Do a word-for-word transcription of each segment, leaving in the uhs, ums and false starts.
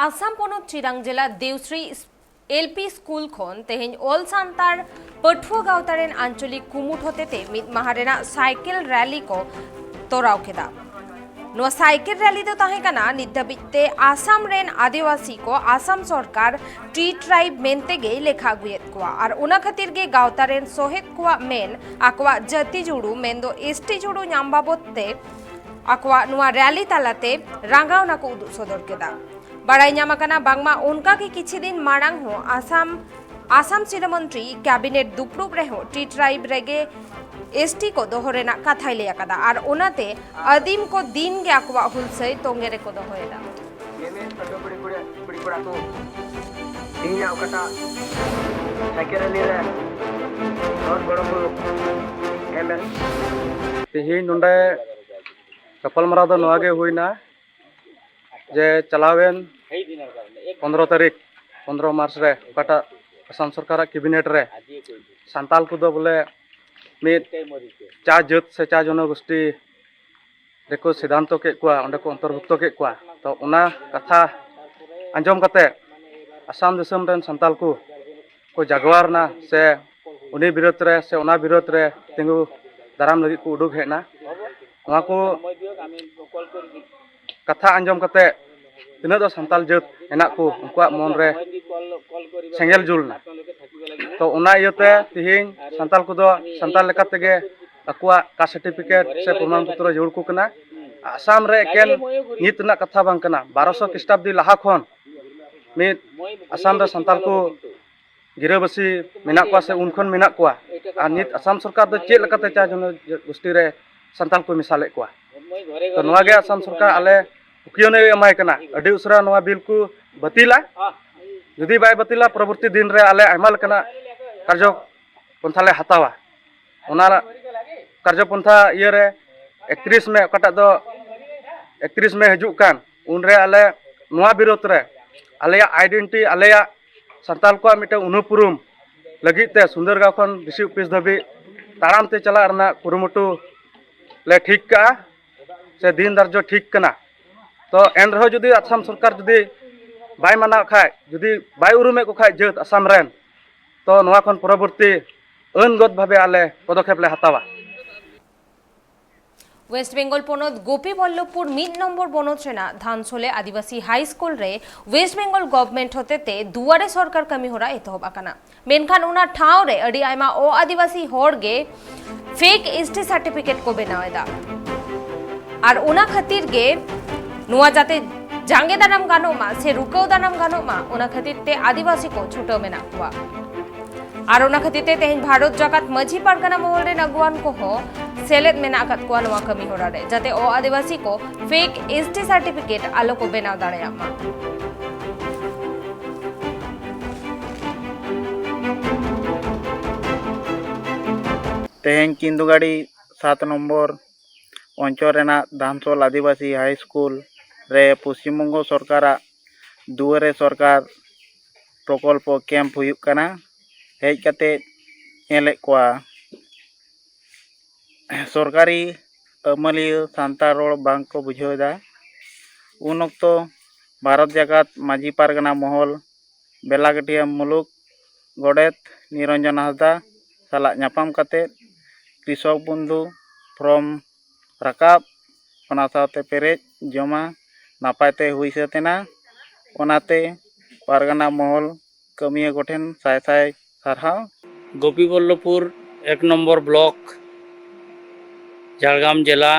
ᱟᱥᱟᱢ ᱯᱚᱱᱚᱛ ᱪᱤᱨᱟᱝ ᱡᱮᱞᱟ ᱫᱮᱣᱥᱨᱤ L P school ᱠᱷᱚᱱ ᱛᱮᱦᱮᱧ ᱚᱞ ᱥᱟᱱᱛᱟᱲ ᱯᱟᱹᱴᱷᱩᱣᱟᱹ ᱜᱟᱶᱛᱟ ᱨᱮᱱ ᱟᱧᱪᱚᱞᱤᱠ ᱠᱩᱢᱩᱴ ᱦᱚᱛᱮᱛᱮ ᱢᱤᱫ ᱢᱟᱦᱟ ᱨᱮᱱᱟᱜ ᱥᱟᱭᱠᱮᱞ ᱨᱮᱞᱤ ᱠᱚ ᱛᱚᱨᱟᱣ ᱠᱮᱫᱟ᱾ ᱱᱚᱣᱟ ᱥᱟᱭᱠᱮᱞ ᱨᱮᱞᱤ ᱫᱚ ᱛᱟᱦᱮᱸ ᱠᱟᱱᱟ ᱱᱤᱛ ᱫᱷᱟᱹᱵᱤᱡ ᱛᱮ ᱟᱥᱟᱢ ᱨᱮᱱ ᱟᱹᱫᱤᱵᱟᱹᱥᱤ ᱠᱚ ᱟᱥᱟᱢ ᱥᱚᱨᱠᱟᱨ ᱴᱤ ᱴᱨᱟᱭᱤᱵᱽ ᱢᱮᱱᱛᱮ ᱜᱮᱭ ᱞᱮᱠᱷᱟ ᱟᱹᱜᱩᱭᱮᱫ ᱠᱚᱣᱟ ᱟᱨ ᱚᱱᱟ ᱠᱷᱟᱹᱛᱤᱨ ᱜᱮ ᱜᱟᱶᱛᱟ ᱨᱮᱱ ᱥᱚᱦᱮᱫ ᱠᱚᱣᱟᱜ ᱢᱮᱱ ᱟᱠᱚᱣᱟᱜ ᱡᱟᱹᱛᱤ ᱡᱩᱲᱩ ᱢᱮᱱᱫᱚ ᱮᱥ ᱴᱤ ᱡᱩᱲᱩ ᱧᱟᱢ ᱵᱟᱵᱚᱫ ᱛᱮ ᱟᱠᱚᱣᱟᱜ ᱱᱚᱣᱟ ᱨᱮᱞᱤ ᱛᱟᱞᱟᱛᱮ ᱨᱟᱸᱜᱟᱣᱱᱟ ᱠᱚ ᱩᱫᱩᱜ ᱥᱚᱫᱚᱨ ᱠᱮᱫᱟ᱾ ᱵᱟᱲᱟᱭ ᱧᱟᱢ ᱟᱠᱟᱱᱟ ᱵᱟᱝᱢᱟ ᱚᱱᱠᱟ ᱜᱮ ᱠᱤᱪᱷᱤ ᱫᱤᱱ ᱢᱟᱲᱟᱝ ᱦᱚᱸ ᱟᱥᱟᱢ, ᱟᱥᱟᱢ ᱥᱤᱨᱟᱹ ᱢᱚᱱᱛᱨᱤ ᱠᱮᱵᱤᱱᱮᱴ ᱫᱩᱯᱲᱩᱵ ᱨᱮᱦᱚᱸ ᱴᱤ ᱴᱨᱟᱭᱤᱵᱽ ᱨᱮᱜᱮ ᱮᱥ ᱴᱤ ᱠᱚ ᱫᱚᱦᱚ ᱨᱮᱱᱟᱜ ᱠᱟᱛᱷᱟᱭ ᱞᱟᱹᱭ ᱟᱠᱟᱫᱟ ᱟᱨ ᱚᱱᱟᱛᱮ ᱟᱹᱫᱤᱢ ᱠᱚ ᱫᱤᱱ ᱜᱮ ᱟᱠᱚᱣᱟᱜ ᱦᱩᱞᱥᱟᱹᱭ ᱛᱚᱸᱜᱮ ᱨᱮᱠᱚ ᱫᱚᱦᱚᱭᱮᱫᱟ᱾ ᱢᱮᱢᱮᱱ ᱯᱟᱹᱴᱷᱩᱣᱟᱹ ᱠᱩᱲᱤ ᱠᱩᱲᱤ, ᱠᱩᱲᱤ ᱠᱚᱲᱟ ᱠᱚ, ᱛᱮᱦᱮᱧᱟᱜ ᱚᱠᱟᱴᱟᱜ ᱥᱟᱭᱠᱮᱞ ᱨᱮᱞᱤ ᱨᱮ ᱦᱚᱲ ᱜᱚᱲᱚ ᱠᱚ ᱮᱢ ᱮᱱ᱾ ᱛᱮᱦᱮᱧ ᱱᱚᱰᱮ ᱜᱟᱯᱟᱞᱢᱟᱨᱟᱣ ᱫᱚ ᱱᱚᱣᱟ ᱜᱮ ᱦᱩᱭᱱᱟ ᱡᱮ ᱪᱟᱞᱟᱣᱮᱱ ᱯᱚᱱᱫᱽᱨᱚ ᱛᱟᱹᱨᱤᱠᱷ, ᱯᱚᱱᱫᱽᱨᱚ ᱢᱟᱨᱪ ᱨᱮ ᱚᱠᱟᱴᱟᱜ ᱟᱥᱟᱢ ᱥᱚᱨᱠᱟᱨᱟᱜ ᱠᱮᱵᱤᱱᱮᱴ ᱨᱮ ᱥᱟᱱᱛᱟᱞ ᱠᱚᱫᱚ ᱵᱚᱞᱮ ᱢᱤᱫ ᱪᱟ ᱡᱟᱹᱛ ᱥᱮ ᱪᱟ ᱡᱚᱱᱚᱜᱳᱥᱴᱤ ᱨᱮᱠᱚ ᱥᱤᱫᱷᱟᱱᱛᱚ ᱠᱮᱫ ᱠᱚᱣᱟ, ᱚᱸᱰᱮ ᱠᱚ ᱚᱱᱛᱚᱨᱵᱷᱩᱠᱛᱚ ᱠᱮᱫ ᱠᱚᱣᱟ᱾ ᱛᱚ ᱚᱱᱟ ᱠᱟᱛᱷᱟ ᱟᱸᱡᱚᱢ ᱠᱟᱛᱮ ᱟᱥᱟᱢ ᱫᱤᱥᱚᱢ ᱨᱮᱱ ᱥᱟᱱᱛᱟᱞ ᱠᱚ ᱠᱚ ᱡᱟᱜᱣᱟᱨ ᱮᱱᱟ ᱥᱮ ᱩᱱᱤ ᱵᱤᱨᱳᱫᱷ ᱨᱮ ᱥᱮ ᱚᱱᱟ ᱵᱤᱨᱳᱫᱷ ᱨᱮ ᱛᱤᱸᱜᱩ ᱫᱟᱨᱟᱢ ᱞᱟᱹᱜᱤᱫ ᱠᱚ ᱩᱰᱩᱠ ᱦᱮᱡ ᱮᱱᱟ᱾ ᱱᱚᱣᱟ ᱠᱚ ᱠᱟᱛᱷᱟ ᱟᱸᱡᱚᱢ ᱠᱟᱛᱮ ᱛᱤᱱᱟᱹᱜ ᱫᱚ ᱥᱟᱱᱛᱟᱞ ᱡᱟᱹᱛ ᱦᱮᱱᱟᱜ ᱠᱚ, ᱩᱱᱠᱩᱣᱟᱜ ᱢᱚᱱ ᱨᱮ ᱥᱮᱸᱜᱮᱞ ᱡᱩᱞ ᱮᱱᱟ᱾ ᱛᱚ ᱚᱱᱟ ᱤᱭᱟᱹᱛᱮ ᱛᱤᱦᱤᱧ ᱥᱟᱱᱛᱟᱞ ᱠᱚᱫᱚ ᱥᱟᱱᱛᱟᱞ ᱞᱮᱠᱟ ᱛᱮᱜᱮ ᱟᱠᱚᱣᱟᱜ ᱠᱟᱥᱴ ᱥᱟᱨᱴᱤᱯᱷᱤᱠᱮᱴ ᱥᱮ ᱯᱨᱚᱢᱟᱱ ᱯᱚᱛᱨᱚ ᱡᱟᱹᱨᱩᱲ ᱠᱚ ᱠᱟᱱᱟ᱾ ᱟᱥᱟᱢ ᱨᱮ ᱮᱠᱮᱱ ᱱᱤᱛ ᱨᱮᱱᱟᱜ ᱠᱟᱛᱷᱟ ᱵᱟᱝ ᱠᱟᱱᱟ, ᱵᱟᱨᱚᱥᱚ ᱠᱷᱨᱤᱥᱴᱟᱵᱫᱤ ᱞᱟᱦᱟ ᱠᱷᱚᱱ ᱢᱤᱫ ᱟᱥᱟᱢ ᱨᱮ ᱥᱟᱱᱛᱟᱞ ᱠᱚ ᱜᱤᱨᱟᱹᱵᱟᱹᱥᱤ ᱢᱮᱱᱟᱜ ᱠᱚᱣᱟ ᱥᱮ ᱩᱱ ᱠᱷᱚᱱ ᱢᱮᱱᱟᱜ ᱠᱚᱣᱟ᱾ ᱟᱨ ᱱᱤᱛ ᱟᱥᱟᱢ ᱥᱚᱨᱠᱟᱨ ᱫᱚ ᱪᱮᱫ ᱞᱮᱠᱟᱛᱮ ᱪᱟ ᱡᱚᱱᱚᱜᱳᱥᱴᱤ ᱨᱮ ᱥᱟᱱᱛᱟᱞ ᱠᱚ ᱢᱮᱥᱟᱞᱮᱫ ᱠᱚᱣᱟ? ᱛᱚ ᱱᱚᱣᱟ ᱜᱮ ᱟᱥᱟᱢ ᱥᱚᱨᱠᱟᱨ ᱟᱞᱮ ᱩᱠᱤᱭᱟᱹ ᱮᱢᱟᱭ ᱠᱟᱱᱟ, ᱟᱹᱰᱤ ᱩᱥᱟᱹᱨᱟ ᱱᱚᱣᱟ ᱵᱤᱞ ᱠᱚ ᱵᱟᱹᱛᱤᱞᱟ᱾ ᱡᱩᱫᱤ ᱵᱟᱭ ᱵᱟᱹᱛᱤᱞᱟ, ᱯᱚᱨᱚᱵᱚᱨᱛᱤ ᱫᱤᱱ ᱨᱮ ᱟᱞᱮ ᱟᱭᱢᱟ ᱞᱮᱠᱟᱱᱟᱜ ᱠᱟᱨᱡᱚ ᱯᱚᱱᱛᱷᱟ ᱞᱮ ᱦᱟᱛᱟᱣᱟ᱾ ᱚᱱᱟ ᱠᱟᱨᱡᱚ ᱯᱚᱱᱛᱷᱟ ᱤᱭᱟᱹ ᱨᱮ ᱮᱠᱛᱨᱤᱥ ᱢᱮ, ᱚᱠᱟᱴᱟᱜ ᱫᱚ ᱮᱠᱛᱨᱤᱥ ᱢᱮ ᱦᱤᱡᱩᱜ ᱠᱟᱱ, ᱩᱱᱨᱮ ᱟᱞᱮ ᱱᱚᱣᱟ ᱵᱤᱨᱳᱫᱷ ᱨᱮ ᱟᱞᱮᱭᱟᱜ ᱟᱭᱰᱮᱱᱴᱤᱴᱤ, ᱟᱞᱮᱭᱟᱜ ᱥᱟᱱᱛᱟᱞ ᱠᱚᱣᱟᱜ ᱢᱤᱫᱴᱮᱱ ᱩᱱᱩᱯᱩᱨᱩᱢ ᱞᱟᱹᱜᱤᱫ ᱛᱮ ᱥᱩᱱᱫᱚᱨᱜᱟᱸᱣ ᱠᱷᱚᱱ ᱰᱤ ᱥᱤ ᱚᱯᱷᱤᱥ ᱫᱷᱟᱹᱵᱤᱡ ᱛᱟᱲᱟᱢ ᱛᱮ ᱪᱟᱞᱟᱜ ᱨᱮᱱᱟᱜ ᱠᱩᱨᱩᱢᱩᱴᱩ ᱞᱮ ᱴᱷᱤᱠ ᱠᱟᱜᱼᱟ ᱥᱮ ᱫᱤᱱ ᱫᱷᱟᱨᱡᱚ ᱴᱷᱤᱠ ᱠᱟᱱᱟ᱾ ᱛᱚ ᱮᱱ ᱨᱮᱦᱚᱸ ᱡᱩᱫᱤ ᱟᱥᱟᱢ ᱥᱚᱨᱠᱟᱨ ᱡᱩᱫᱤ ᱵᱟᱭ ᱢᱟᱱᱟᱣ ᱠᱷᱟᱡ, ᱡᱩᱫᱤ ᱵᱟᱭ ᱩᱨᱩᱢᱮᱫ ᱠᱚ ᱠᱷᱟᱡ ᱡᱟᱹᱛ ᱟᱥᱟᱢ ᱨᱮᱱ, ᱛᱚ ᱱᱚᱣᱟ ᱠᱷᱚᱱ ᱯᱚᱨᱚᱵᱚᱨᱛᱤ ᱟᱹᱱᱜᱚᱛ ᱵᱷᱟᱵᱮ ᱟᱞᱮ ᱯᱚᱫᱚᱠᱷᱮᱯ ᱞᱮ ᱦᱟᱛᱟᱣᱟ᱾ ᱳᱭᱮᱥᱴ ᱵᱮᱝᱜᱚᱞ ᱯᱚᱱᱚᱛ ᱜᱳᱯᱤᱵᱚᱞᱞᱚᱵᱷᱯᱩᱨ ᱢᱤᱫ ᱱᱚᱢᱵᱚᱨ ᱵᱚᱱᱚᱛ ᱨᱮᱱᱟᱜ ᱫᱷᱟᱱᱥᱳᱞᱮ ᱟᱹᱫᱤᱵᱟᱹᱥᱤ ᱦᱟᱭ ᱥᱠᱩᱞ ᱨᱮ ᱳᱭᱮᱥᱴ ᱵᱮᱝᱜᱚᱞ ᱜᱚᱵᱷᱢᱮᱱᱴ ᱦᱚᱛᱮᱛᱮ ᱫᱩᱣᱟᱨᱮ ᱥᱚᱨᱠᱟᱨ ᱠᱟᱹᱢᱤ ᱦᱚᱨᱟ ᱮᱛᱚᱦᱚᱵ ᱟᱠᱟᱱᱟ᱾ ᱢᱮᱱᱠᱷᱟᱱ ᱚᱱᱟ ᱴᱷᱟᱶ ᱨᱮ ᱟᱹᱰᱤ ᱟᱭᱢᱟ ᱚ ᱟᱹᱫᱤᱵᱟᱹᱥᱤ ᱦᱚᱲ ᱜᱮ ᱯᱷᱮᱠ ᱮᱥ ᱴᱤ ᱥᱟᱨᱴᱤᱯᱷᱤᱠᱮᱴ ᱠᱚ ᱵᱮᱱᱟᱣ ᱮᱫᱟ᱾ ᱟᱨ ᱚᱱᱟ ᱠᱷᱟᱹᱛᱤᱨ ᱜᱮ ᱱᱚᱣᱟ ᱡᱟᱛᱮ ᱡᱟᱸᱜᱮ ᱫᱟᱨᱟᱢ ᱜᱟᱱᱚᱜ ᱢᱟ ᱥᱮ ᱨᱩᱠᱟᱹᱣ ᱫᱟᱨᱟᱢ ᱜᱟᱱᱚᱜ ᱢᱟ, ᱚᱱᱟ ᱠᱷᱟᱹᱛᱤᱨ ᱛᱮ ᱟᱹᱫᱤᱵᱟᱹᱥᱤ ᱠᱚ ᱪᱷᱩᱴᱟᱹᱣ ᱢᱮᱱᱟᱜ ᱠᱚᱣᱟ᱾ ᱟᱨ ᱚᱱᱟ ᱠᱷᱟᱹᱛᱤᱨ ᱛᱮ ᱛᱮᱦᱮᱧ ᱵᱷᱟᱨᱚᱛ ᱡᱟᱠᱟᱛ ᱢᱟᱹᱡᱷᱤ ᱯᱟᱨᱜᱟᱱᱟ ᱢᱚᱦᱚᱞ ᱨᱮᱱ ᱟᱹᱜᱩᱣᱟᱱ ᱠᱚᱦᱚᱸ ᱥᱮᱞᱮᱫ ᱢᱮᱱᱟᱜ ᱟᱠᱟᱫ ᱠᱚᱣᱟ ᱱᱚᱣᱟ ᱠᱟᱹᱢᱤ ᱦᱚᱨᱟ ᱨᱮ, ᱡᱟᱛᱮ ᱚ ᱟᱹᱫᱤᱵᱟᱹᱥᱤ ᱠᱚ ᱯᱷᱮᱠ ᱮᱥ ᱴᱤ ᱥᱟᱨᱴᱤᱯᱷᱤᱠᱮᱴ ᱟᱞᱚ ᱠᱚ ᱵᱮᱱᱟᱣ ᱫᱟᱲᱮᱭᱟᱜ ᱢᱟ᱾ ᱛᱮᱦᱮᱧ ᱠᱤᱱᱫᱩᱜᱟᱲᱤ ᱥᱟᱛ ᱱᱚᱢᱵᱚᱨ ᱚᱧᱪᱚᱞ ᱨᱮᱱᱟᱜ ᱫᱷᱟᱱᱥᱳᱞ ᱟᱹᱫᱤᱵᱟᱹᱥᱤ ᱦᱟᱭ ᱥᱠᱩᱞ ᱨᱮ ᱯᱚᱥᱪᱤᱢ ᱵᱚᱝᱜᱚ ᱥᱚᱨᱠᱟᱨᱟᱜ ᱫᱩᱣᱟᱨᱮ ᱥᱚᱨᱠᱟᱨ ᱯᱨᱚᱠᱚᱞᱯᱚ ᱠᱮᱢᱯ ᱦᱩᱭᱩᱜ ᱠᱟᱱᱟ᱾ ᱦᱮᱡ ᱠᱟᱛᱮ ᱧᱮᱞᱮᱫ ᱠᱚᱣᱟ ᱥᱚᱨᱠᱟᱨᱤ ᱟᱹᱢᱟᱹᱞᱤᱭᱟᱹ ᱥᱟᱱᱛᱟᱲ ᱨᱚᱲ ᱵᱟᱝ ᱠᱚ ᱵᱩᱡᱷᱟᱹᱣ ᱮᱫᱟ᱾ ᱩᱱ ᱚᱠᱛᱚ ᱵᱷᱟᱨᱚᱛ ᱡᱟᱠᱟᱛ ᱢᱟᱹᱡᱷᱤ ᱯᱟᱨᱜᱟᱱᱟ ᱢᱚᱦᱚᱞ ᱵᱮᱞᱟᱠᱟᱹᱴᱤᱭᱟᱹ ᱢᱩᱞᱩᱠ ᱜᱚᱰᱮᱛ ᱱᱤᱨᱚᱧᱡᱚᱱ ᱦᱟᱸᱥᱫᱟ ᱥᱟᱞᱟᱜ ᱧᱟᱯᱟᱢ ᱠᱟᱛᱮ ᱠᱨᱤᱥᱚᱠ ᱵᱚᱱᱫᱷᱩ ᱯᱷᱨᱚᱢ ᱨᱟᱠᱟᱵ, ᱚᱱᱟ ᱥᱟᱶᱛᱮ ᱯᱮᱨᱮᱡ ᱡᱚᱢᱟ ᱱᱟᱯᱟᱭ ᱛᱮ ᱦᱩᱭ ᱥᱟᱹᱛ ᱮᱱᱟ᱾ ᱚᱱᱟᱛᱮ ᱯᱟᱨᱜᱟᱱᱟ ᱢᱚᱦᱚᱞ ᱠᱟᱹᱢᱤᱭᱟᱹ ᱠᱚᱴᱷᱮᱱ ᱥᱟᱭ ᱥᱟᱭ ᱥᱟᱨᱦᱟᱣ᱾ ᱜᱳᱯᱤᱵᱚᱞᱞᱚᱯᱩᱨ ᱮᱠ ᱱᱚᱢᱵᱚᱨ ᱵᱞᱚᱠ, ᱡᱷᱟᱲᱜᱨᱟᱢ ᱡᱮᱞᱟ,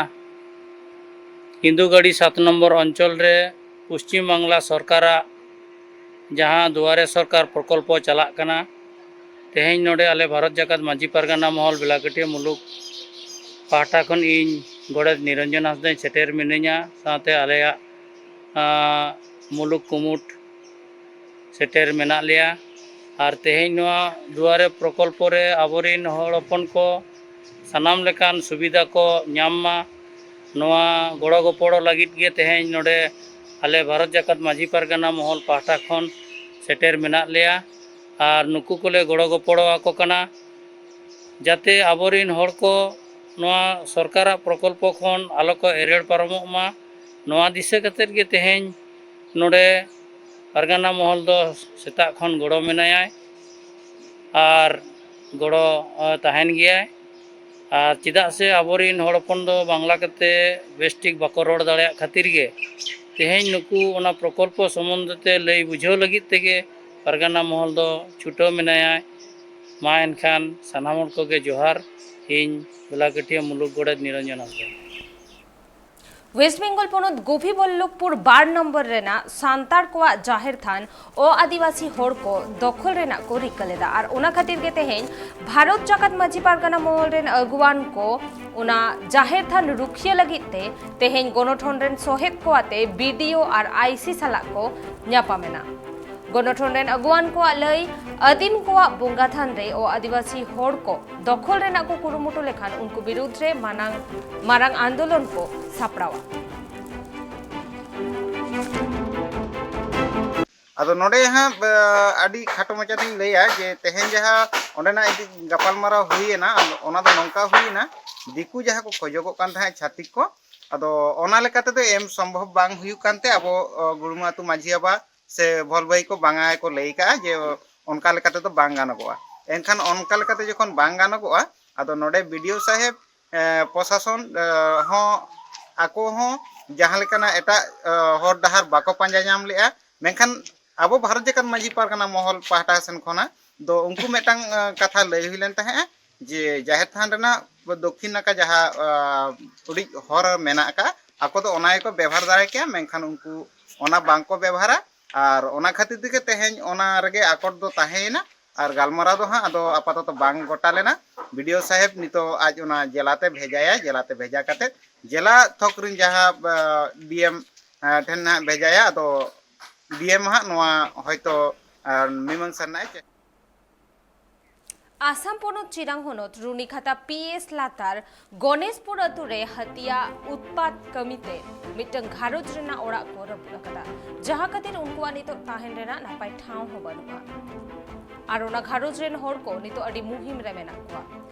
ᱠᱤᱱᱫᱩᱜᱟᱲᱤ ᱥᱟᱛ ᱱᱚᱢᱵᱚᱨ ᱚᱧᱪᱚᱞ ᱨᱮ ᱯᱚᱥᱪᱤᱢ ᱵᱟᱝᱞᱟ ᱥᱚᱨᱠᱟᱨᱟᱜ ᱡᱟᱦᱟᱸ ᱫᱩᱣᱟᱨᱮ ᱥᱚᱨᱠᱟᱨ ᱯᱨᱚᱠᱚᱞᱯᱚ ᱪᱟᱞᱟᱜ ᱠᱟᱱᱟ, ᱛᱮᱦᱮᱧ ᱱᱚᱰᱮ ᱟᱞᱮ ᱵᱷᱟᱨᱚᱛ ᱡᱟᱠᱟᱛ ᱢᱟᱹᱡᱷᱤ ᱯᱟᱨᱜᱟᱱᱟ ᱢᱚᱦᱚᱞ ᱵᱮᱞᱟᱠᱟᱹᱴᱤᱭᱟᱹ ᱢᱩᱞᱩᱠ ᱯᱟᱦᱴᱟ ᱠᱷᱚᱱ ᱤᱧ ᱜᱚᱰᱮᱛ ᱱᱤᱨᱚᱧᱡᱚᱱ ᱦᱟᱸᱥᱫᱟᱧ ᱥᱮᱴᱮᱨ ᱢᱤᱱᱟᱹᱧᱟ, ᱥᱟᱶᱛᱮ ᱟᱞᱮᱭᱟᱜ ᱟᱸ, ᱢᱩᱞᱩᱠ ᱠᱩᱢᱩᱴ ᱥᱮᱴᱮᱨ ᱢᱮᱱᱟᱜ ᱞᱮᱭᱟ᱾ ᱟᱨ ᱛᱮᱦᱮᱧ ᱱᱚᱣᱟ ᱫᱩᱣᱟᱨᱮ ᱯᱨᱚᱠᱚᱞᱯᱚ ᱨᱮ ᱟᱵᱚᱨᱮᱱ ᱦᱚᱲ ᱦᱚᱯᱚᱱ ᱠᱚ ᱥᱟᱱᱟᱢ ᱞᱮᱠᱟᱱ ᱥᱩᱵᱤᱫᱷᱟ ᱠᱚ ᱧᱟᱢ ᱢᱟ, ᱱᱚᱣᱟ ᱜᱚᱲᱚ ᱜᱚᱯᱚᱲᱚ ᱞᱟᱹᱜᱤᱫ ᱜᱮ ᱛᱮᱦᱮᱧ ᱱᱚᱰᱮ ᱟᱞᱮ ᱵᱷᱟᱨᱚᱛ ᱡᱟᱠᱟᱛ ᱢᱟᱹᱡᱷᱤ ᱯᱟᱨᱜᱟᱱᱟ ᱢᱚᱦᱚᱞ ᱯᱟᱦᱴᱟ ᱠᱷᱚᱱ ᱥᱮᱴᱮᱨ ᱢᱮᱱᱟᱜ ᱞᱮᱭᱟ᱾ ᱟᱨ ᱱᱩᱠᱩ ᱠᱚᱞᱮ ᱜᱚᱲᱚ ᱜᱚᱯᱚᱲᱚ ᱟᱠᱚ ᱠᱟᱱᱟ, ᱡᱟᱛᱮ ᱟᱵᱚᱨᱮᱱ ᱦᱚᱲ ᱠᱚ ᱱᱚᱣᱟ ᱥᱚᱨᱠᱟᱨᱟᱜ ᱯᱨᱚᱠᱚᱞᱯᱚ ᱠᱷᱚᱱ ᱟᱞᱚ ᱠᱚ ᱮᱨᱮᱲ ᱯᱟᱨᱚᱢᱚᱜ ᱢᱟ᱾ ᱱᱚᱣᱟ ᱫᱤᱥᱟᱹ ᱠᱟᱛᱮᱫ ᱜᱮ ᱛᱮᱦᱮᱧ ᱱᱚᱰᱮ ᱯᱟᱨᱜᱟᱱᱟ ᱢᱚᱦᱚᱞ ᱫᱚ ᱥᱮᱛᱟᱜ ᱠᱷᱚᱱ ᱜᱚᱲᱚ ᱢᱮᱱᱟᱭᱟ ᱟᱨ ᱜᱚᱲᱚ ᱛᱟᱦᱮᱱ ᱜᱮᱭᱟᱭ᱾ ᱟᱨ ᱪᱮᱫᱟᱜ ᱥᱮ ᱟᱵᱚᱨᱤᱱ ᱦᱚᱲ ᱦᱚᱯᱚᱱ ᱫᱚ ᱵᱟᱝᱞᱟ ᱠᱟᱛᱮ ᱵᱮᱥ ᱴᱷᱤᱠ ᱵᱟᱠᱚ ᱨᱚᱲ ᱫᱟᱲᱮᱭᱟᱜ ᱠᱷᱟᱹᱛᱤᱨ ᱜᱮ ᱛᱮᱦᱮᱧ ᱱᱩᱠᱩ ᱚᱱᱟ ᱯᱨᱚᱠᱚᱞᱯᱚ ᱥᱚᱢᱵᱚᱱᱫᱷᱮ ᱛᱮ ᱞᱟᱹᱭ ᱵᱩᱡᱷᱟᱹᱣ ᱞᱟᱹᱜᱤᱫ ᱛᱮᱜᱮ ᱯᱟᱨᱜᱟᱱᱟ ᱢᱚᱦᱚᱞ ᱫᱚ ᱪᱷᱩᱴᱟᱹᱣ ᱢᱮᱱᱟᱭᱟ᱾ ᱢᱟ ᱮᱱᱠᱷᱟᱱ ᱥᱟᱱᱟᱢ ᱦᱚᱲ ᱠᱚᱜᱮ ᱡᱚᱦᱟᱨ᱾ ᱤᱧ ᱵᱮᱞᱟᱠᱟᱹᱴᱤᱭᱟᱹ ᱢᱩᱞᱩᱠ ᱜᱚᱰᱮᱛ ᱱᱤᱨᱚᱧᱡᱚᱱ ᱦᱟᱸᱥᱫᱟ᱾ ᱳᱭᱮᱥᱴ ᱵᱮᱝᱜᱚᱞ ᱯᱚᱱᱚᱛ ᱜᱳᱯᱤᱵᱚᱞᱞᱚᱵᱷᱯᱩᱨ ᱵᱟᱨ ᱱᱚᱢᱵᱚᱨ ᱨᱮᱱᱟᱜ ᱥᱟᱱᱛᱟᱲ ᱠᱚᱣᱟᱜ ᱡᱟᱦᱮᱨ ᱛᱷᱟᱱ ᱚ ᱟᱹᱫᱤᱵᱟᱹᱥᱤ ᱦᱚᱲ ᱠᱚ ᱫᱚᱠᱷᱚᱞ ᱨᱮᱱᱟᱜ ᱠᱚ ᱨᱤᱠᱟᱹ ᱞᱮᱫᱟ᱾ ᱟᱨ ᱚᱱᱟ ᱠᱷᱟᱹᱛᱤᱨ ᱜᱮ ᱛᱮᱦᱮᱧ ᱵᱷᱟᱨᱚᱛ ᱡᱟᱠᱟᱛ ᱢᱟᱹᱡᱷᱤ ᱯᱟᱨᱜᱟᱱᱟ ᱢᱚᱦᱚᱞ ᱨᱮᱱ ᱟᱹᱜᱩᱣᱟᱱ ᱠᱚ ᱚᱱᱟ ᱡᱟᱦᱮᱨ ᱛᱷᱟᱱ ᱨᱩᱠᱷᱤᱭᱟᱹ ᱞᱟᱹᱜᱤᱫ ᱛᱮ ᱛᱮᱦᱮᱧ ᱜᱚᱱᱚᱴᱷᱚᱱ ᱨᱮᱱ ᱥᱚᱦᱮᱫ ᱠᱚ ᱟᱛᱮ ᱵᱤ ᱰᱤ ᱳ ᱟᱨ ᱟᱭ ᱥᱤ ᱥᱟᱞᱟᱜ ᱠᱚ ᱧᱟᱯᱟᱢ ᱮᱱᱟ᱾ ᱜᱚᱱᱚᱴᱷᱚᱱ ᱨᱮᱱ ᱟᱹᱜᱩᱣᱟᱱ ᱠᱚᱣᱟᱜ ᱞᱟᱹᱭ, ᱟᱹᱫᱤᱢ ᱠᱚᱣᱟᱜ ᱵᱚᱸᱜᱟ ᱛᱷᱟᱱ ᱨᱮ ᱚ ᱟᱹᱫᱤᱵᱟᱹᱥᱤ ᱦᱚᱲ ᱠᱚ ᱫᱚᱠᱷᱚᱞ ᱨᱮᱱᱟᱜ ᱠᱚ ᱠᱩᱨᱩᱢᱩᱴᱩ ᱞᱮᱠᱷᱟᱱ ᱩᱱᱠᱩ ᱵᱤᱨᱩᱫᱷ ᱨᱮ ᱢᱟᱱᱟᱝ, ᱢᱟᱨᱟᱝ ᱟᱱᱫᱳᱞᱚᱱ ᱠᱚ ᱥᱟᱯᱲᱟᱣᱟ᱾ ᱟᱫᱚ ᱱᱚᱰᱮ ᱦᱟᱸᱜ, ᱟᱹᱰᱤ ᱠᱷᱟᱴᱚ ᱢᱟᱪᱷᱟ ᱛᱤᱧ ᱞᱟᱹᱭᱟ ᱡᱮ ᱛᱮᱦᱮᱧ ᱡᱟᱦᱟᱸ ᱚᱸᱰᱮᱱᱟᱜ ᱤᱫᱤ ᱜᱟᱯᱟᱞᱢᱟᱨᱟᱣ ᱦᱩᱭᱮᱱᱟ, ᱚᱱᱟ ᱫᱚ ᱱᱚᱝᱠᱟ ᱦᱩᱭᱮᱱᱟ, ᱫᱤᱠᱩ ᱡᱟᱦᱟᱸ ᱠᱚ ᱠᱷᱚᱡᱚᱜᱚᱜ ᱠᱟᱱ ᱛᱟᱦᱮᱸᱫ, ᱪᱷᱟᱹᱛᱤᱠ ᱠᱚ, ᱟᱫᱚ ᱚᱱᱟ ᱞᱮᱠᱟ ᱛᱮᱫᱚ ᱮᱢ ᱥᱚᱢᱵᱷᱚᱵ ᱵᱟᱝ ᱦᱩᱭᱩᱜ ᱠᱟᱱᱛᱮ ᱟᱵᱚ, ᱚ, ᱜᱩᱲᱢᱟᱹ ᱟᱹᱛᱩ ᱢᱟᱹᱡᱷᱤ ᱵᱟᱵᱟ ᱥᱮ ᱵᱷᱚᱞ ᱵᱷᱟᱹᱭ ᱠᱚ ᱵᱟᱝᱟ ᱜᱮᱠᱚ ᱞᱟᱹᱭ ᱠᱟᱜᱼᱟ ᱡᱮ ᱚᱱᱠᱟ ᱞᱮᱠᱟ ᱛᱮᱫᱚ ᱵᱟᱝ ᱜᱟᱱᱚᱜᱚᱜᱼᱟ᱾ ᱮᱱᱠᱷᱟᱱ ᱚᱱᱠᱟ ᱞᱮᱠᱟᱛᱮ ᱡᱚᱠᱷᱚᱱ ᱵᱟᱝ ᱜᱟᱱᱚᱜᱚᱜᱼᱟ, ᱟᱫᱚ ᱱᱚᱰᱮ ᱵᱤ ᱰᱤ ᱳ ᱥᱟᱦᱮᱵᱽ, ᱮ, ᱯᱨᱚᱥᱟᱥᱚᱱ, ᱮ, ᱦᱚᱸ ᱟᱠᱚ ᱦᱚᱸ ᱡᱟᱦᱟᱸ ᱞᱮᱠᱟᱱᱟᱜ ᱮᱴᱟᱜ, ᱮ, ᱦᱚᱨ ᱰᱟᱦᱟᱨ ᱵᱟᱠᱚ ᱯᱟᱸᱡᱟ ᱧᱟᱢ ᱞᱮᱜᱼᱟ᱾ ᱢᱮᱱᱠᱷᱟᱱ ᱟᱵᱚ ᱵᱷᱟᱨᱚᱛ ᱡᱟᱠᱟᱛ ᱢᱟᱹᱡᱷᱤ ᱯᱟᱨᱜᱟᱱᱟ ᱢᱚᱦᱚᱞ ᱯᱟᱦᱴᱟ ᱥᱮᱱ ᱠᱷᱚᱱᱟᱜ ᱫᱚ ᱩᱱᱠᱩ ᱢᱤᱫᱴᱟᱝ, ᱮ, ᱠᱟᱛᱷᱟ ᱞᱟᱹᱭ ᱦᱩᱭ ᱞᱮᱱ ᱛᱟᱦᱮᱸᱜᱼᱟ ᱡᱮ ᱡᱟᱦᱮᱨ ᱛᱷᱟᱱ ᱨᱮᱱᱟᱜ ᱫᱚᱠᱠᱷᱤᱱ ᱱᱟᱠᱷᱟ ᱡᱟᱦᱟᱸ, ᱮ, ᱩᱰᱤᱡ ᱦᱚᱨ ᱢᱮᱱᱟᱜ ᱟᱠᱟᱫ, ᱟᱠᱚ ᱫᱚ ᱚᱱᱟ ᱜᱮᱠᱚ ᱵᱮᱵᱷᱟᱨ ᱫᱟᱲᱮ ᱠᱮᱭᱟ, ᱢᱮᱱᱠᱷᱟᱱ ᱩᱱᱠᱩ ᱚᱱᱟ ᱵᱟᱝ ᱠᱚ ᱵᱮᱵᱷᱟᱨᱟ᱾ ᱟᱨ ᱚᱱᱟ ᱠᱷᱟᱹᱛᱤᱨ ᱛᱮᱜᱮ ᱛᱮᱦᱮᱧ ᱚᱱᱟ ᱨᱮᱜᱮ ᱟᱠᱚᱴ ᱫᱚ ᱛᱟᱦᱮᱸᱭᱮᱱᱟ᱾ ᱟᱨ ᱜᱟᱞᱢᱟᱨᱟᱣ ᱫᱚ ᱦᱟᱸᱜ ᱟᱫᱚ ᱟᱯᱟᱛᱚᱛᱚ ᱵᱟᱝ ᱜᱚᱴᱟ ᱞᱮᱱᱟ᱾ ᱵᱤ ᱰᱤ ᱳ ᱥᱟᱦᱮᱵᱽ ᱱᱤᱛᱚᱜ ᱟᱡ ᱚᱱᱟ ᱡᱮᱞᱟᱛᱮ ᱵᱷᱮᱡᱟᱭᱟ, ᱡᱮᱞᱟᱛᱮ ᱵᱷᱮᱡᱟ ᱠᱟᱛᱮ ᱡᱮᱞᱟ ᱛᱷᱚᱠ ᱨᱤᱱ ᱡᱟᱦᱟᱸ, ᱮ, ᱰᱤ ᱮᱢ, ᱮ, ᱴᱷᱮᱱ ᱦᱟᱸᱜ ᱵᱷᱮᱡᱟᱭᱟ, ᱟᱫᱚ ᱰᱤ ᱮᱢ ᱦᱟᱸᱜ ᱱᱚᱣᱟ ᱦᱚᱭᱛᱚ, ᱮ, ᱢᱤᱢᱟᱹᱝᱥᱟ ᱨᱮᱱᱟᱜ ᱮ ᱪᱮ- ᱟᱥᱟᱢ ᱯᱚᱱᱚᱛ ᱪᱤᱨᱟᱝ ᱦᱚᱱᱚᱛ ᱨᱩᱱᱤᱠᱷᱟᱛᱟ ᱯᱤ ᱮᱥ ᱞᱟᱛᱟᱨ ᱜᱚᱱᱮᱥᱯᱩᱨ ᱟᱹᱛᱩ ᱨᱮ ᱦᱟᱹᱛᱤᱭᱟ ᱩᱛᱯᱟᱛ ᱠᱟᱹᱢᱤᱛᱮ ᱢᱤᱫᱴᱟᱝ ᱜᱷᱟᱨᱚᱸᱡᱽ ᱨᱮᱱᱟᱜ ᱚᱲᱟᱜ ᱠᱚ ᱨᱟᱹᱯᱩᱫ ᱟᱠᱟᱫᱟ, ᱡᱟᱦᱟᱸ ᱠᱷᱟᱹᱛᱤᱨ ᱩᱱᱠᱩᱣᱟᱜ ᱱᱤᱛᱚᱜ ᱛᱟᱦᱮᱱ ᱨᱮᱱᱟᱜ ᱱᱟᱯᱟᱭ ᱴᱷᱟᱶ ᱦᱚᱸ ᱵᱟᱹᱱᱩᱜᱼᱟ᱾ ᱟᱨ ᱚᱱᱟ ᱜᱷᱟᱨᱚᱸᱡᱽ ᱨᱮᱱ ᱦᱚᱲ ᱠᱚ ᱱᱤᱛᱚᱜ ᱟᱹᱰᱤ ᱢᱩᱦᱤᱢ ᱨᱮ ᱢᱮᱱᱟᱜ ᱠᱚᱣᱟ᱾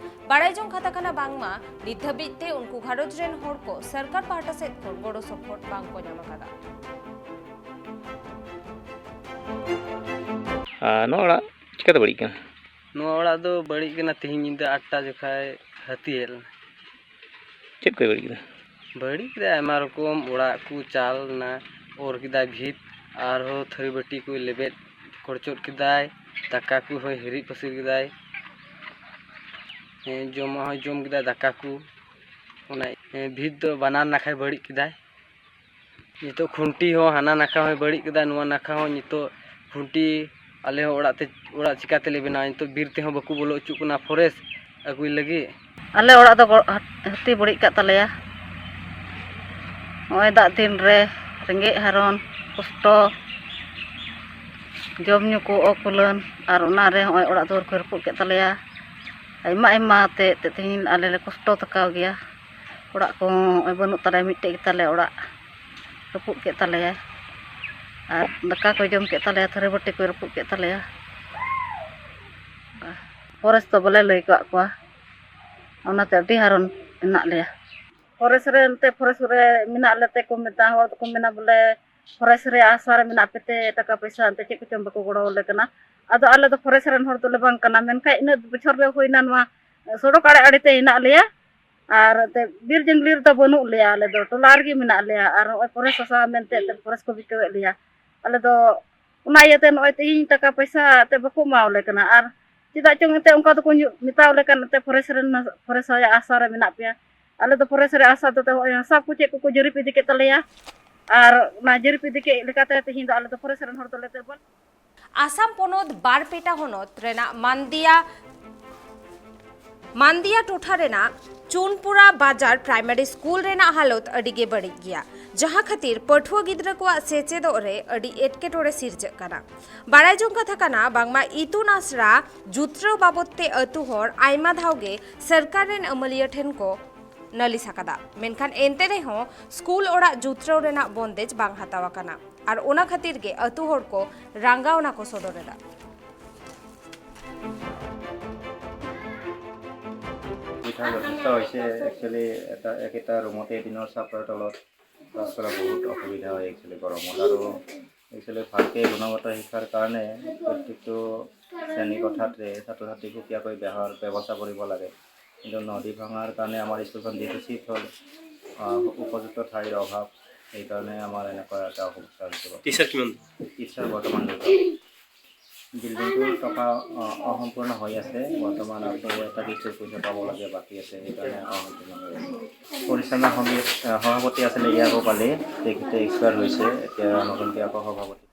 ᱵᱟᱲᱟᱭ ᱡᱚᱝ ᱠᱟᱛᱷᱟ ᱠᱟᱱᱟ, ᱵᱟᱝᱢᱟ ᱱᱤᱛ ᱫᱷᱟᱹᱵᱤᱡ ᱛᱮ ᱩᱱᱠᱩ ᱜᱷᱟᱨᱚᱸᱡᱽ ᱨᱮᱱ ᱦᱚᱲ ᱠᱚ ᱥᱚᱨᱠᱟᱨ ᱯᱟᱦᱴᱟ ᱥᱮᱫ ᱠᱷᱚᱱ ᱜᱚᱲᱚ ᱥᱚᱯᱚᱦᱚᱫ ᱵᱟᱝ ᱠᱚ ᱧᱟᱢ ᱟᱠᱟᱫᱟ᱾ ᱟᱨ ᱱᱚᱣᱟ ᱚᱲᱟᱜ ᱪᱤᱠᱟᱹᱛᱮ ᱵᱟᱹᱲᱤᱡ ᱠᱟᱱᱟ? ᱱᱚᱣᱟ ᱚᱲᱟᱜ ᱫᱚ ᱵᱟᱹᱲᱤᱡ ᱠᱟᱱᱟ, ᱛᱮᱦᱮᱧ ᱧᱤᱫᱟᱹ ᱟᱴ ᱴᱟ ᱡᱚᱠᱷᱟᱡ ᱦᱟᱹᱛᱤ ᱦᱮᱡ ᱞᱮᱱᱟ᱾ ᱪᱮᱫ ᱠᱚᱭ ᱵᱟᱹᱲᱤᱡ ᱠᱮᱫᱟ? ᱵᱟᱹᱲᱤᱡ ᱠᱮᱫᱟᱭ ᱟᱭᱢᱟ ᱨᱚᱠᱚᱢ, ᱚᱲᱟᱜ ᱠᱚ, ᱪᱟᱞ ᱮᱱᱟ, ᱚᱨ ᱠᱮᱫᱟᱭ ᱵᱷᱤᱛ, ᱟᱨᱦᱚᱸ ᱛᱷᱟᱹᱨᱤ ᱵᱟᱹᱴᱤ ᱠᱚᱭ ᱞᱮᱵᱮᱫ ᱠᱚᱲᱪᱚᱫ ᱠᱮᱫᱟᱭ, ᱫᱟᱠᱟ ᱠᱚ ᱦᱚᱸᱭ ᱦᱤᱨᱤᱡ ᱯᱟᱹᱥᱤᱨ ᱠᱮᱫᱟᱭ᱾ ᱦᱮᱸ, ᱡᱚᱢᱟᱜ ᱦᱚᱸᱭ ᱡᱚᱢ ᱠᱮᱫᱟᱭ, ᱫᱟᱠᱟ ᱠᱚ᱾ ᱚᱱᱟ, ᱦᱮᱸ, ᱵᱷᱤᱛ ᱫᱚ ᱵᱟᱱᱟᱨ ᱱᱟᱠᱷᱟᱭ ᱵᱟᱹᱲᱤᱡ ᱠᱮᱫᱟᱭ᱾ ᱱᱤᱛᱚᱜ ᱠᱷᱩᱱᱴᱤ ᱦᱚᱸ ᱦᱟᱱᱟ ᱱᱟᱠᱷᱟ ᱦᱚᱸᱭ ᱵᱟᱹᱲᱤᱡ ᱠᱮᱫᱟ, ᱱᱚᱣᱟ ᱱᱟᱠᱷᱟ ᱦᱚᱸ᱾ ᱱᱤᱛᱚᱜ ᱠᱷᱩᱱᱴᱤ ᱟᱞᱮ ᱦᱚᱸ ᱚᱲᱟᱜ ᱛᱮ, ᱚᱲᱟᱜ ᱪᱤᱠᱟᱹ ᱛᱮᱞᱮ ᱵᱮᱱᱟᱣᱟ? ᱱᱤᱛᱚᱜ ᱵᱤᱨ ᱛᱮᱦᱚᱸ ᱵᱟᱠᱚ ᱵᱚᱞᱚ ᱦᱚᱪᱚᱜ ᱠᱟᱱᱟ, ᱯᱷᱚᱨᱮᱥᱴ ᱟᱹᱜᱩᱭ ᱞᱟᱹᱜᱤᱫ᱾ ᱟᱞᱮ ᱚᱲᱟᱜ ᱫᱚ ᱜᱚ-, ᱦᱟᱹᱛᱤ ᱵᱟᱹᱲᱤᱡ ᱠᱟᱜ ᱛᱟᱞᱮᱭᱟ᱾ ᱱᱚᱜᱼᱚᱭ ᱫᱟᱜ ᱫᱤᱱ ᱨᱮ ᱨᱮᱸᱜᱮᱡ ᱦᱟᱨᱚᱱ, ᱠᱚᱥᱴᱚ, ᱡᱚᱢ ᱧᱩ ᱠᱚ ᱚᱠᱩᱞᱟᱹᱱ, ᱟᱨ ᱚᱱᱟᱨᱮ ᱱᱚᱜᱼᱚᱭ ᱚᱲᱟᱜ ᱫᱩᱣᱟᱹᱨ ᱠᱚᱭ ᱨᱟᱹᱯᱩᱫ ᱠᱮᱫ ᱛᱟᱞᱮᱭᱟ᱾ ᱟᱭᱢᱟ ᱟᱭᱢᱟ ᱛᱮ, ᱛᱮ ᱛᱮᱦᱮᱧ ᱟᱞᱮ ᱞᱮ ᱠᱚᱥᱴᱚ ᱛᱟᱠᱟᱣ ᱜᱮᱭᱟ᱾ ᱚᱲᱟᱜ ᱠᱚ ᱱᱚᱜᱼᱚᱭ ᱵᱟᱹᱱᱩᱜ ᱛᱟᱞᱮᱭᱟ, ᱢᱤᱫᱴᱮᱡ ᱜᱮᱛᱟᱞᱮ ᱚᱲᱟᱜ, ᱨᱟᱹᱯᱩᱫ ᱠᱮᱫ ᱛᱟᱞᱮᱭᱟᱭ᱾ ᱟᱨ ᱫᱟᱠᱟ ᱠᱚᱭ ᱡᱚᱢ ᱠᱮᱫ ᱛᱟᱞᱮᱭᱟ, ᱛᱷᱟᱹᱨᱤ ᱵᱟᱹᱴᱤ ᱠᱚᱭ ᱨᱟᱹᱯᱩᱫ ᱠᱮᱫ ᱛᱟᱞᱮᱭᱟ᱾ ᱯᱷᱚᱨᱮᱥᱴ ᱫᱚ ᱵᱟᱞᱮ ᱞᱟᱹᱭ ᱠᱟᱜ ᱠᱚᱣᱟ, ᱚᱱᱟᱛᱮ ᱟᱹᱰᱤ ᱦᱟᱨᱚᱱ ᱢᱮᱱᱟᱜ ᱞᱮᱭᱟ᱾ ᱯᱷᱚᱨᱮᱥᱴ ᱨᱮ ᱮᱱᱛᱮ, ᱯᱷᱚᱨᱮᱥᱴ ᱨᱮ ᱢᱮᱱᱟᱜ ᱞᱮᱛᱮ ᱠᱚ ᱢᱮᱛᱟ, ᱦᱚᱲ ᱫᱚᱠᱚ ᱢᱮᱱᱟ ᱵᱚᱞᱮ ᱯᱷᱚᱨᱮᱥᱴ ᱨᱮᱭᱟᱜ ᱟᱥᱟ ᱨᱮ ᱢᱮᱱᱟᱜ ᱯᱮᱛᱮ ᱴᱟᱠᱟ ᱯᱚᱭᱥᱟ ᱮᱱᱛᱮ ᱪᱮᱫ ᱠᱚᱪᱚᱝ ᱵᱟᱠᱚ ᱜᱚᱲᱚ ᱟᱞᱮ ᱠᱟᱱᱟ᱾ ᱟᱫᱚ ᱟᱞᱮ ᱫᱚ ᱯᱷᱚᱨᱮᱥᱴ ᱨᱮᱱ ᱦᱚᱲ ᱫᱚᱞᱮ ᱵᱟᱝ ᱠᱟᱱᱟ, ᱢᱮᱱᱠᱷᱟᱱ ᱤᱱᱟᱹᱜ ᱵᱚᱪᱷᱚᱨ ᱞᱮ ᱦᱩᱭᱱᱟ ᱱᱚᱣᱟ ᱥᱚᱲᱚᱠ ᱟᱲᱮ ᱟᱲᱮ ᱛᱮ ᱦᱮᱱᱟᱜ ᱞᱮᱭᱟ᱾ ᱟᱨ ᱮᱱᱛᱮ ᱵᱤᱨ ᱡᱟᱝᱞᱤ ᱨᱮᱫᱚ ᱵᱟᱹᱱᱩᱜ ᱞᱮᱭᱟ, ᱟᱞᱮ ᱫᱚ ᱴᱚᱞᱟ ᱨᱮᱜᱮ ᱢᱮᱱᱟᱜ ᱞᱮᱭᱟ᱾ ᱟᱨ ᱱᱚᱜᱼᱚᱭ ᱯᱷᱚᱨᱮᱥᱴ ᱟᱥᱟ ᱢᱮᱱᱛᱮ ᱮᱱᱛᱮ ᱯᱷᱚᱨᱮᱥᱴ ᱠᱚ ᱵᱤᱠᱟᱹᱣᱮᱫ ᱞᱮᱭᱟ᱾ ᱟᱞᱮ ᱫᱚ ᱚᱱᱟ ᱤᱭᱟᱹᱛᱮ ᱱᱚᱜᱼᱚᱭ ᱛᱮᱦᱮᱧ ᱴᱟᱠᱟ ᱯᱚᱭᱥᱟ ᱮᱱᱛᱮ ᱵᱟᱠᱚ ᱮᱢᱟᱣᱟᱞᱮ ᱠᱟᱱᱟ᱾ ᱟᱨ ᱪᱮᱫᱟᱜ ᱪᱚᱝ ᱮᱱᱛᱮ ᱚᱱᱠᱟ ᱫᱚᱠᱚ ᱧᱩ-, ᱢᱮᱛᱟᱣᱟᱞᱮ ᱠᱟᱱ ᱮᱱᱛᱮ ᱯᱷᱚᱨᱮᱥᱴ ᱨᱮᱱ, ᱯᱷᱚᱨᱮᱥᱴ ᱨᱮᱭᱟᱜ ᱟᱥᱟ ᱨᱮ ᱢᱮᱱᱟᱜ ᱯᱮᱭᱟ᱾ ᱟᱞᱮ ᱫᱚ ᱯᱷᱚᱨᱮᱥᱴ ᱨᱮ ᱟᱥᱟ ᱫᱚ ᱱᱚᱜᱼᱚᱭ ᱦᱟᱥᱟ ᱠᱚ ᱪᱮᱫ ᱠᱚᱠᱚ ᱡᱟᱹᱨᱤᱯ ᱤᱫᱤ ᱠᱮᱫ ᱛᱟᱞᱮᱭᱟ᱾ ᱟᱨ ᱚᱱᱟ ᱡᱟᱹᱨᱤᱯ ᱤᱫᱤ ᱠᱮᱫ ᱞᱮᱠᱟᱛᱮ ᱛᱮᱦᱮᱧ ᱫᱚ ᱟᱞᱮ ᱫᱚ ᱯᱷᱚᱨᱮᱥᱴ ᱨᱮᱱ ᱦᱚᱲ ᱫᱚᱞᱮ ᱛᱮ ᱵᱟᱞᱮ ᱟᱥᱟᱢ ᱯᱚᱱᱚᱛ ᱵᱟᱨᱯᱮᱴᱟ ᱦᱚᱱᱚᱛ ᱨᱮᱱᱟᱜ ᱢᱟᱱᱫᱤᱭᱟ, ᱢᱟᱱᱫᱤᱭᱟ ᱴᱚᱴᱷᱟ ᱨᱮᱱᱟᱜ ᱪᱩᱱᱯᱩᱨᱟ ᱵᱟᱡᱟᱨ ᱯᱨᱟᱭᱢᱟᱨᱤ ᱥᱠᱩᱞ ᱨᱮᱱᱟᱜ ᱦᱟᱞᱚᱛ ᱟᱹᱰᱤ ᱜᱮ ᱵᱟᱹᱲᱤᱡ ᱜᱮᱭᱟ, ᱡᱟᱦᱟᱸ ᱠᱷᱟᱹᱛᱤᱨ ᱯᱟᱹᱴᱷᱩᱣᱟᱹ ᱜᱤᱫᱽᱨᱟᱹ ᱠᱚᱣᱟᱜ ᱥᱮᱪᱮᱫᱚᱜ ᱨᱮ ᱟᱹᱰᱤ ᱮᱴᱠᱮᱴᱚᱬᱮ ᱥᱤᱨᱡᱟᱹᱜ ᱠᱟᱱᱟ᱾ ᱵᱟᱲᱟᱭ ᱡᱚᱝ ᱠᱟᱛᱷᱟ ᱠᱟᱱᱟ, ᱵᱟᱝᱢᱟ ᱤᱛᱩᱱ ᱟᱥᱲᱟ ᱡᱩᱛᱨᱟᱹᱣ ᱵᱟᱵᱚᱫ ᱛᱮ ᱟᱹᱛᱩ ᱦᱚᱲ ᱟᱭᱢᱟ ᱫᱷᱟᱣ ᱜᱮ ᱥᱚᱨᱠᱟᱨ ᱨᱮᱱ ᱟᱹᱢᱟᱹᱞᱤᱭᱟᱹ ᱴᱷᱮᱱ ᱠᱚ ᱱᱟᱹᱞᱤᱥ ᱟᱠᱟᱫᱟ, ᱢᱮᱱᱠᱷᱟᱱ ᱮᱱᱛᱮ ᱨᱮᱦᱚᱸ ᱥᱠᱩᱞ ᱚᱲᱟᱜ ᱡᱩᱛᱨᱟᱹᱣ ᱨᱮᱱᱟᱜ ᱵᱚᱱᱫᱮᱡ ᱵᱟᱝ ᱦᱟᱛᱟᱣ ᱟᱠᱟᱱᱟ᱾ ᱟᱨ ᱚᱱᱟ ᱠᱷᱟᱹᱛᱤᱨ ᱜᱮ ᱟᱹᱛᱩ ᱦᱚᱲ ᱠᱚ ᱨᱟᱸᱜᱟᱣᱱᱟ ᱠᱚ ᱥᱚᱫᱚᱨ ᱮᱫᱟ᱾ অসুবিধা যথেষ্ট হৈছে। একচুৱেলি এটা, একেটা ৰুমতে দিনৰ চাপৰ তলত ক্লাছ কৰা বহুত অসুবিধা হয় একচুৱেলি গৰমত। আৰু একচুৱেলি ভালকৈ গুণগত শিক্ষাৰ কাৰণে প্ৰত্যেকটো শ্ৰেণীকোঠাতে ছাত্ৰ ছাত্ৰীক সুকীয়াকৈ বেহৰ ব্যৱস্থা কৰিব লাগে। কিন্তু নদী ভাঙাৰ কাৰণে আমাৰ স্কুলখন যিহেতু চিফ্ট হ'ল, আহ, উপযুক্ত ঠাইৰ অভাৱ, সেইকাৰণে আমাৰ এনেকুৱা এটা অৱস্থা হৈছে। টিচাৰ কিমান? টিচাৰ বৰ্তমান দুজন। বিল্ডিংটো টকা, আহ, অসম্পূৰ্ণ হৈ আছে। বৰ্তমান আকৌ এটা কিছু পইচা পাব লাগে, বাকী আছে, সেইকাৰণে অসম্পূৰ্ণ হৈ আছে। পৰিচালনা সমিতি, আহ, সভাপতি আছিলে ইয়াৰ আগৰ কালি, তেখেতে এক্সপায়াৰ হৈছে। এতিয়া নতুনকৈ আকৌ সভাপতি